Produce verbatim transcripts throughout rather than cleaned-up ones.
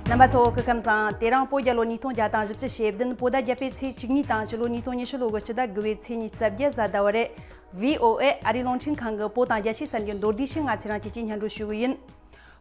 རྣམ་པ་ཚོ་སྐུ་ཁམས་བཟང་། དེ་རིང་བོད་རྒྱལ་ལོ་ཉིས་སྟོང་བརྒྱ་དང་བཞི་བཅུ་ཞེ་བདུན། བོད་ཟླ་བརྒྱད་པའི་ཚེས་བཅུ་གཉིས་དང་སྤྱི་ལོ་ཉིས་སྟོང་ཉི་ཤུ་ལོ་གི་སྤྱི་ཟླ་དགུ་པའི་ཚེས་ཉི་ཤུ་རྩ་བརྒྱད་གཟའ་ཟླ་བ་རེད། བྷི་ཨོ་ཨེ་ཨ་རིའི་རླུང་འཕྲིན་ཁང་གི་བོད་དང་རྒྱལ་སྤྱིའི་གསར་འགྱུར་མདོར་བསྡུས་ཤིག་ང་ཚོས་རང་བཅས་ཀྱིས་སྙན་སྒྲོན་ཞུ་གི་ཡིན།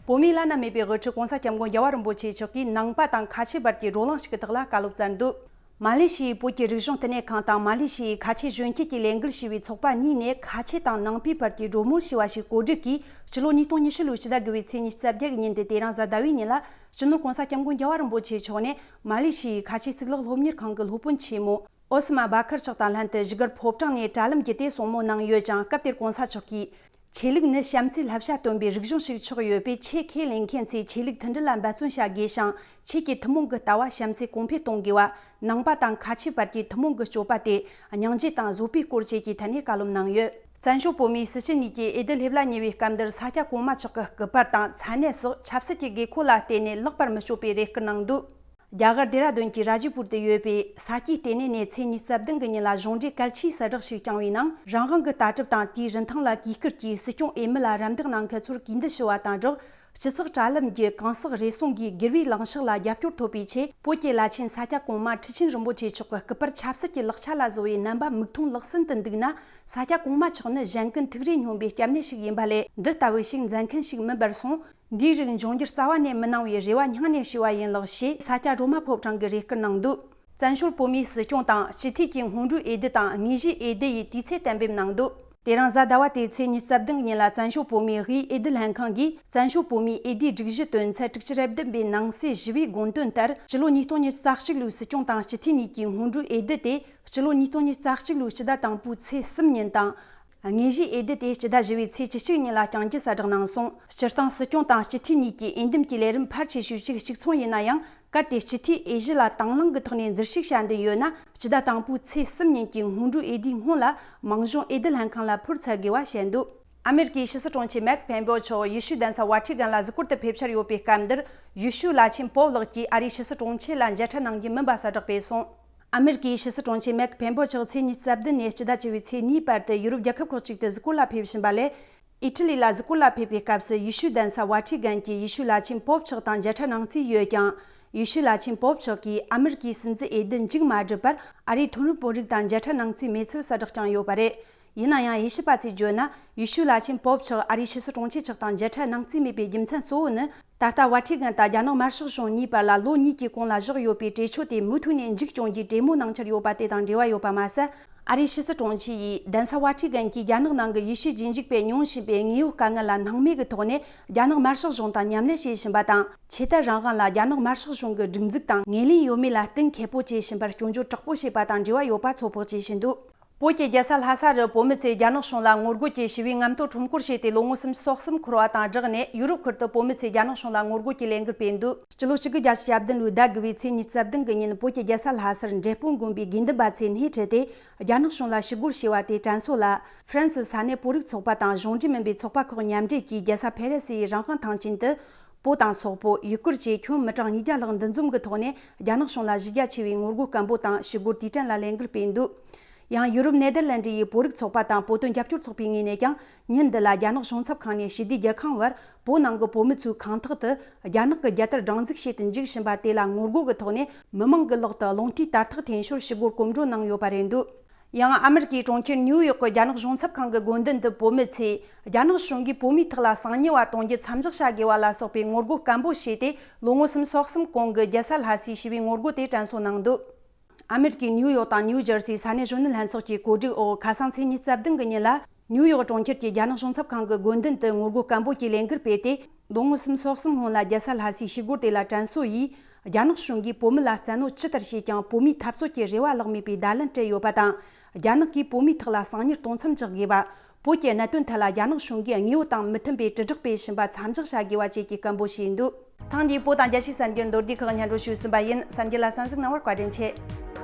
བོད་མིའི་བླ་ན་མེད་པའི་དབུ་ཁྲིད་༸གོང་ས་༸སྐྱབས་མགོན་རྒྱལ་བ་རིན་པོ་ཆེ་མཆོག་གིས་ནང་པ་དང་ཁ་ཆེ་བར་གྱི་བགྲོ་གླེང་ཞིག་གི་ཐོག་ལ་བཀའ་སློབ་སྩལ་འདུག་མ་ལེ་ཤི་ཡའི་བོད་ཀྱི་རིག་གཞུང་བསྟི་གནས་ཁང་དང་མ་ལེ་ཤི་ཡའི་ཁ་ཆེ་གཞོན་སྐྱེས་ཀྱི་ལས་འགུལ་ཞེས་པའི་ཚོགས་པ་གཉིས་ནས་ཁ་ཆེ་དང་ནང་པའི་བར་གྱི་གྲོས་མོལ་ཞེས་པ་ཞིག་གོ་སྒྲིག་གིས་སྤྱི་ལོ་ཉིས་སྟོང་ཉི་ཤུ་ལོའི་སྤྱི་ཟླ་དགུ་པའི་ཚེས་ཉི་ཤུ་རྩ་བརྒྱད་ཀྱི་ཉིན་དེ་དེ་རིང་གཟའ་ཟླ་བའི་ཉིན་ལ་སྤྱི་ནོར་༸གོང་ས་༸སྐྱབས་མགོན་རྒྱལ་བ་རིན་པོ་ཆེ་མཆོག་ནས་མ་ལེ་ཤི་ཡའི་ཁ་ཆེ་གཙུག་ལག་སློབ་གཉེར་ཁང་གི་སློབ་དཔོན་ཆེན་མོ་ཨོ་སི་མ་སྦ་ཁར་མཆོག་དང་ལྷན་དུ་བཞུགས་སྒར་ཕོ་བྲང་ནས་དྲ་ལམ་བརྒྱུད་དེ་གསུང་མོལ་གནང་ཡོད་ཀྱང་། སྐབས་དེར་༸གོང་ས་མཆོག་གིས། ཆོས་ལུགས་ནི་བྱམས་བརྩེའི་བསླབ་བྱ་སྟོན་པའི་རིག་གཞུང་ཞིག་ཆགས་ཡོད་པས། ཆོས་ཁས་ལེན་མཁན་ཚོས་ཆོས་ལུགས་མཐུན་སྒྲིལ་ལ་འབད་བརྩོན་བྱ་དགོས་ཤིང་། ཆོས་ཀྱི་ཐུན་མོང་གི་ལྟ་བ་བྱམས་བརྩེ་གོང་འཕེལ་གཏོང་དགོས་པ། ནང་པ་དང་ཁ་ཆེ་བར་གྱི་ཐུན་མོང་གི་སྤྱོད་པ་སྟེ། སྙིང་རྗེ་དང་བཟོད་པའི་སྐོར་བཅས་ཀྱི་ཐད་ནས་བཀའ་སློབ་གནང་ཡོད། བཙན་བྱོལ་བོད་མིའི་སྲིད་སྤྱི་གཉིས་ཀྱིས་འོས་བསྡུ་སླེབས་ལ་ཉེ་བའི་སྐབས་འདིར་ས་སྐྱ་གོང་མ་མཆོག་གི་སྐུ་པར་དང་མཚན་གནས་སོགས་ཆབ་སྲིད་ཀྱི་དགོས་མཁོ་ལ་བརྟེན་ནས་ལེགས་པར་མི་སྤྱོད་པའི་རེ་སྐུལ་གནང་འདུག་རྒྱ་གར་ལྡེ་ར་ལྡུན་གྱི་ར་ཇི་པུར་དུ་ཡོད་པའི་ས་སྐྱའི་ལྟེ་གནས་ནས་ཚེས་ཉི་ཤུ་རྩ་བདུན་གྱི་ཉིན་ལ་གཞུང་འབྲེལ་གལ་ཆེའི་གསལ་བསྒྲགས་ཤིག་བསྐྱངས་པའི་ནང་། རང་དབང་གི་ལྟ་གྲུབ་དང་དེའི་རིན་ཐང་ལ་གུས་བཀུར་གྱིས་སྲིད་སྐྱོང་འོས་མི་ལ་རམ་འདེགས་གནང་མཁན་ཚོར་གུས་འདུད་ཞུ་བ་དང་སྦྲགས། སྤྱི་ཚོགས་དྲ་ལམ་བརྒྱུད་གང་ཟག་རེ་ཟུང་གིས་སྒེར་བའི་ལངས་ཕྱོགས་ལ་རྒྱབ་སྐྱོར་ཐོབ་པའི་ཆེད། བོད་ཀྱི་བླ་ཆེན་ས་སྐྱ་གོང་མ་ཁྲི་ཆེན་རིན་པོ་ཆེ་མཆོག་གི་སྐུ་པར་ཆབ་སྲིད་ཀྱི་ལག་ཆ་ལ་བཟོ་བའི་རྣམ་པ་མིག་མཐོང་ལག་ཟིན་དུ་འདུག་ན། ས་སྐྱ་གོང་མ་མཆོག་ནི་གཞན་ཀུན་ཐུགས་རེ་སྙོམས་པའི་སྐྱབས་གནས་ཤིག་ཡིན་པ་ལས། འདི་ལྟ་བུ་ཞིག་མཛད་མཁན་ཞིག་མིན་པར་སོང་། འདིའི་རིགས་འབྱུང་འགྱུར་རྩ་བ་ནས་མི་གནང་བའི་རེ་བ་སྙིང་ནས་ཞུ་བ་ཡིན་ལགས་ཞེས་ས་སྐྱ་སྒྲོལ་མ་ཕོ་བྲང་གིས་རེ་སྐུལ་གནང་འདུག་བཙན་བྱོལ་བོད་མིའི་སྲིད་སྐྱོང་དང་སྤྱི་འཐུས་ཀྱི་སྔོན་འགྲོའི་འོས་བསྡུ་དང་དངོས་གཞིའི་འོས་བསྡུ་ཡི་དུས་ཚོད་གཏན་འབེབས་གནང་འདུག་དེ་རིང་གཟའ་ཟླ་བ་སྟེ་ཚེས་ཉི་ཤུ་རྩ་བདུན་ཉིན་ལ་བཙན་བྱོལ་བོད་མིའི་དབུས་འོས་བསྡུ་ལྷན་ཁང་གིས་བཙན་བྱོལ་བོད་མིའི་འོས་བསྡུའི་སྒྲིག་གཞི་དོན་ཚན་དྲུག་ཅུ་རེ་བདུན་པའི་ནང་གསེས་བཞི་པའི་དགོངས་དོན་ལྟར། སྤྱི་ལོ་ཉིས་སྟོང་ཉི་ཤུ་རྩ་གཅིག་ལོའི་སྲིད་སྐྱོང་དང་སྤྱི་འཐུས་གཉིས་ཀྱི་སྔོན་འགྲོའི་འོས་བསྡུ་དེ། སྤྱི་ལོ་ཉིས་སྟོང་ཉི་ཤུ་རྩ་གཅིག་ལོའི་སྤྱི་ཟླ་དང་པོའི་ཚེས་གསུམ་ཉིན་དང་། དངོས་གཞིའི་འོས་བསྡུ་དེ་སྤྱི་ཟླ་བཞི་པའི་ཚེས་བཅུ་གཅིག་ཉིན་ལ་བསྐྱང་རྒྱུ་གསལ་བསྒྲགས་གནང་སོང་། སྤྱིར་བཏང་སྲིད་སྐྱོང་དང་སྤྱི་འཐུས་གཉིས་ཀྱི་འོས་འདེམས་ཀྱི་ལས་རིམ་ཕལ་ཆེ་ཤོས་གཅིག་གཅིག་མཚུངས་ཡིན་ན་ཡང་། གལ་ཏེ་སྤྱི་འཐུས་འོས་གཞི་ལ་དང་བླངས་ཀྱི་ཐོག་ནས་འཛུལ་ཞུགས་བྱ་འདུན་ཡོད་ན། སྤྱི་ཟླ་དང་པོའི་ཚེས་གསུམ་ཉིན་གྱི་སྔོན་འགྲོའི་འོས་བསྡུའི་སྔོན་ལ་མིང་གཞུང་འོས་བསྡུ་ལྷན་ཁང་ལ་འཕུལ་ཚར་དགོས་པ་བཤད་འདུག་ཨ་མེ་རི་ཀའི་ཕྱི་སྲིད་དྲུང་ཆེ་མེག་ཕེམ་པོ་མཆོག་ཡེ་ཤུའི་གདན་ས་ཝ་ཊི་གན་ལ་གཟིགས་སྐོར་དུ་ཕེབས་འཆར་ཡོད་པའི་སྐབས་འདིར། ཡེ་ཤུའི་བླ་ཆེན་པོབ་ལགས་ཀྱིས་ཨ་རིའི་ཕྱི་སྲིད་དྲུང་ཆེ་ལ་མཇལ་འཕྲད་གནང་རྒྱུ་མིན་པ་གསལ་བསྒྲགས་སྤེལ་སོང་། ཨ་མེ་རི་ཀའི་ཕྱི་སྲིད་དྲུང་ཆེ་མེག་ཕེམ་པོ་མཆོག་ཚེས་ཉི་ཤུ་རྩ་བདུན་ནས་སྤྱི་ཟླ་བཅུ་པའི་ཚེས་གཉིས་བར་དུ་ཡུ་རོབ་རྒྱལ་ཁབ་ཁག་ཅིག་ཏུ་གཟིགས་སྐོར་ལ་ཕེབས་བཞིན་པ་ལས། ཨི་ཊ་ལི་ལ་གཟིགས་སྐོར་ལ་ཕེབས་པའི་སྐབས་སུ་ཡེ་ཤུའི་གདན་ས་ཝ་ཊི་གན་གྱི་ཡེ་ཤུའི་བླ་ཆེན་པོབ་མཆོག་དང་མཇལ་འཕྲད་གནང་རྩིས་ཡོད་ཀྱང་། ཡེ་ཤུའི་བླ་ཆེན་པོབ་མཆོག་གིས་ཨ་མེ་རི་ཀའི་སྲིད་འཛིན་འོས་བསྡུ་མཇུག་མ་བསྒྲིལ་བར་ཨ་རིའི་མཐོ་རིམ་དཔོན་རིགས་དང་མཇལ་འཕྲད་གནང་རྩིས་མེད་ཚུལ་གསལ་བསྒྲགས་ཀྱང་ཡོད་པ་རེད། ཡིན་ན་ཡང་། དབྱེ་ཞིབ་པ་ཚོས་བརྗོད་ན། ཡེ་ཤུའི་བླ་ཆེན་པོབ་མཆོག་ཨ་རིའི་ཕྱི་སྲིད་དྲུང་ཆེ་མཆོག་དང་མཇལ་འཕྲད་གནང་རྩིས་མེད་པའི་རྒྱུ་མཚན་གཙོ་བོ་ནི། ད་ལྟ་ཝ་ཊི་གན་དང་རྒྱ་ནག་དམར་ཤོག་གཞུང་གཉིས་བར་ལ་ལོ་གཉིས་ཀྱི་གོང་ལ་བཞག་ཡོད་པའི་གྲོས་ཆོད་དེ་མུ་མཐུད་ནས་མཇུག་སྐྱོང་རྒྱུའི་གྲོས་མོལ་གནང་འཆར་ཡོད་པ་དེ་དང་འབྲེལ་བ་ཡོད་པ་མ་ཟད། ཨ་རིའི་ཕྱི་སྲིད་དྲུང་ཆེ་ཡིས་གདན་ས་ཝ་ཊི་གན་གྱིས་རྒྱ་ནག་ནང་གི་ཡེ་ཤུའི་རྗེས་འཇུག་པས་མྱོང་བཞིན་པའི་དངོས་ཡོད་དཀའ་ངལ་ལ་སྣང་མེད་ཀྱི་ཐོག་ནས་རྒྱ་ནག་དམར་ཤོག་གཞུང་དང་མཉམ་ལས་བྱེད་བཞིན་པ་དང་། ཆོས་དད་རང་དབང་ལ་རྒྱ་ནག་དམར་ཤོག་གཞུང་གི་སྒྲིག་འཛུགས་དང་ངོས་ལེན་ཡོད་མེད་ལ་གཏན་འཁེལ་པོ་བྱེད་བཞིན་པར་སྐྱོན་བརྗོད་དྲག་པོ་བྱས་པ་དང་འབྲེལ་བ་ཡོད་པ་ཚོད་དཔག་བྱེད་བཞིན་འདུག་བོད་ཀྱི་རྒྱལ་ས་ལྷ་ས་རུ་བོད་མི་ཚོས་རྒྱ་ནག་གཞུང་ལ་ངོ་རྒོལ་གྱི་ཞི་བའི་རྔམ་སྟོན་ཁྲོམ་སྐོར་བྱས་ཏེ། ལོ་ངོ་སུམ་ཅུ་སོ་གསུམ་འཁོར་བ་དང་སྦྲགས་ནས་ཡུ་རོབ་ཁུལ་དུ་བོད་མི་ཚོས་རྒྱ་ནག་གཞུང་ལ་ངོ་རྒོལ་གྱི་ལས་འགུལ་སྤེལ་འདུག་སྤྱི་ལོ་གཅིག་དགུ་བརྒྱད་ཅུ་གྱ་བདུན་ལོའི་ཟླ་དགུ་པའི་ཚེས་ཉི་ཤུ་རྩ་བདུན་གི་ཉིན། བོད་ཀྱི་རྒྱལ་ས་ལྷ་སར་འབྲས་སྤུངས་དགོན་པའི་དགེ་འདུན་པ་ཚོས་སྣེ་ཁྲིད་དེ། རྒྱ་ནག་གཞུང་ལ་ཞུ་སྒོར་ཞེས་པ་དེ་དྲན་གསོ་ལ། ཧྥ་རན་སི་ས་གནས་བོད་རིགས་ཚོགས་པ་དང་གཞུང་འབྲེལ་མིན་པའི་ཚོགས་པ་ཁག་མཉམ་འབྲེལ་གྱིས་རྒྱལ་ས་ཕེ་རེ་སི་ཡི་རང་དབང་ཐང་ཆེན་དུ། བོད་དང་སོག་པོ། ཡུ་གུར་བཅས་ཁྱོན་མི་གྲངས་ཉིས་བརྒྱ་ལྷག་འདུ་འཛོམས་ཀྱི་ཐོག་ནས་རྒྱ་ནག་གཞུང་ལ་གཞི་རྒྱ་ཆེ་བའི་ངོ་རྒོལ་སྐད་འབོད་དང་ཞུ་སྒོར་དུས་དྲན་ལ་ལས་འགུལ་སྤེལ་འདུག་ཡང་ཡུ་རོབ་ནེ་དར་ལན་ཌི་ཡི་བོད་རིགས་ཚོགས་པ་དང་བོད་དོན་རྒྱབ་སྐྱོར་ཚོགས་པའི་ངོས་ནས་ཀྱང་། ཉིན་འདི་ལ་རྒྱ་ནག་གཞུང་ཚབ་ཁང་ནས་ཞི་བདེའི་རྒྱལ་ཁང་བར་བོད་ནང་གི་བོད་མི་ཚོས་ཁང་ཐོག་ཏུ་རྒྱ་ནག་གི་རྒྱལ་དར་སྒྲེང་འཛུགས་བྱེད་དུ་འཇུག་བཞིན་པ་དེ་ལ་ངོ་རྒོལ་གྱི་ཐོག་ནས་མི་མང་གི་ལག་ཏུ་རླུང་རྟའི་དར་ཐག་འཐེན་ཞོར་ཞུ་སྒོར་གོམ་བགྲོད་གནང་ཡོད་པ་རེད་འདུག་ཡང་ཨ་མེ་རི་ཀའི་གྲོང་ཁྱེར་ནིའུ་ཡོག་གི་རྒྱ་ནག་གཞུང་ཚབ་ཁང་གི་སྒོ་མདུན་དུ་བོད་མི་ཚོས་རྒྱ་ནག་གཞུང་གིས་བོད་མིའི་ཐོག་ལ་གསང་ཉུལ་བ་གཏོང་རྒྱུ་མཚམས་འཇོག་བྱ་དགོས་པ་ལ་སོགས་པའི་ངོ་རྒོལ་སྐད་འབོད་བྱས་ཏེ། ལོ་ངོ་སུམ་ཅུ་སོ་གསུམ་གོང་གི་རྒྱལ་ས་ལྷ་སའི་ཞི་བའི་ངོ་རྒོལ་དེ་དྲན་གསོ་གནང་འདུག་ཨ་མེ་རི་ཀའི་ནིའུ་ཡོག་དང་ནིའུ་ཇར་སིའི་ས་གནས་གཞོན་ནུ་ལྷན་ཚོགས་ཀྱི་གོ་སྒྲིག་འོག་ཁ་སང་ཚེས་ཉི་ཤུ་རྩ་བདུན་གི་ཉིན་ལ། ནིའུ་ཡོག་གྲོང་ཁྱེར་གྱི་རྒྱ་ནག་གཞུང་ཚབ་ཁང་གི་སྒོ་མདུན་དུ་ངོ་རྒོལ་སྐད་འབོད་ཀྱི་ལས་འགུལ་སྤེལ་ཏེ། ལོ་ངོ་སུམ་ཅུ་སོ་གསུམ་སྔོན་ལ་རྒྱལ་ས་ལྷ་སའི་ཞི་རྒོལ་དེ་ལ་དྲན་གསོ་ཡིས། རྒྱ་ནག་གཞུང་གིས་བོད་མི་ལ་བཙན་གནོན་ཇི་ལྟར་བྱས་ཀྱང་བོད་མིའི་འཐབ་རྩོད་ཀྱི་རེ་བ་བརླག་མེད་པའི་བརྡ་ལན་སྤྲད་ཡོད་པ་དང་། རྒྱ་ནག་གིས་བོད་མིའི་ཐོག་ལ་གསང་ཉུལ་གཏོང་མཚམས་འཇོག་དགོས་པ། བོད་ཀྱི་གནད་དོན་ཐད་ལ་རྒྱ་ནག་གཞུང་གིས་དངོས་ཡོད་དང་མི་མཐུན་པའི་དྲིལ་བསྒྲགས་སྤེལ་བཞིན་པ་མཚམས་འཇོག་བྱ་དགོས་པ་བཅས་ཀྱི་སྐད་འབོད་བྱས་འདུག་ཐེངས་འདིའི་བོད་དང་རྒྱལ་སྤྱིའི་གསར་འགྱུར་མདོར་བསྡུས་ཁག་སྙན་སྒྲོན་ཞུས་ཟིན་པ་ཡིན། གསར་འགྱུར་ལ་གསན་གཟིགས་གནང་བར་བཀའ་དྲིན་ཆེ།